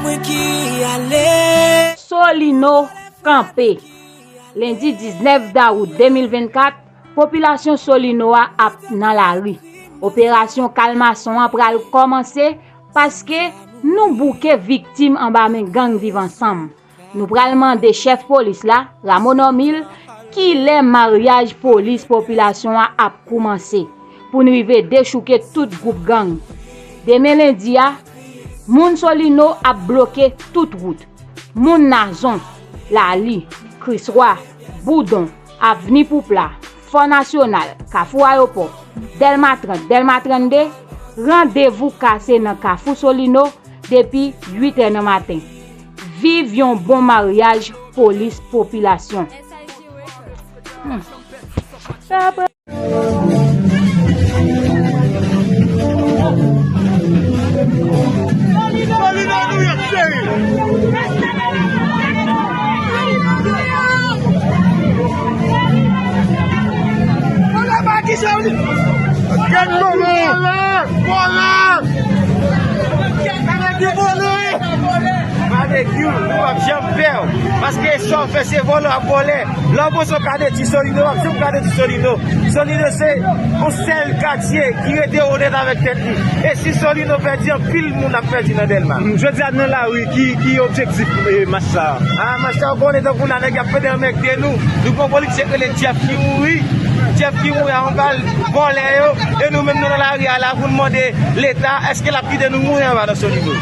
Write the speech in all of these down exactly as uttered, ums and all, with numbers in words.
Mwen ki ale. Solino kanpe. Lendi diznèf dawout de mil vennkat, popilasyon Solino a ap nan lari. Operasyon kalmasyon an pral kòmanse paske nou bouke viktim anba men gang Viv Ansanm. Nou pral mande chèf polis la, Rameau Normil, kilè maryaj polis popilasyon an ap koumanse pou n rive dechouke tout gwoup gang. Demen lendi a, moun Solino ap bloke tout wout. Moun Nazon, Lali, Kriswa, Boudon, Avni Poupla, Fò Nasyonal, Kafou Ayewopò, Dèlma trant, Dèlma trannde, randevou kase nan Kafou Solino depi uit è nan maten. Viv yon bon maryaj polis popilasyon. Hmm. Solino nou ye, cheri. Gad vòlè! Vòlè! Babekyou, nou p ap janm pè w. Paske sa w fè se vòlè w ap vòlè. Lè w panse w ka detwi Solino, w ap janm ka detwi Solino. Solino se yon sèl katye ki rete onèt avèk tèt li. E si Solino pèdi, anpil moun ap pèdi nan Dèlma. Jodi a nan lari, ki, ki objektif, eh, mach sa a? A, mach sa, w konnen tankou la, nèg y ap pede anmègde nou. Nou gen yon politisyen ki rele Jeff ki mouri. Jeff ki mouri a yon bal vòlè yo. E nou menm nou nan lari a la pou n mande Leta, èske l ap kite nou mouri anba nan Solino?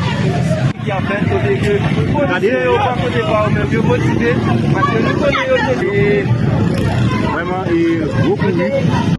Ki ap fèt kote ke polisye yo pa kote pa yo menm, yo motive, paske nou konnen yo te vrèman, e, gwo kouri.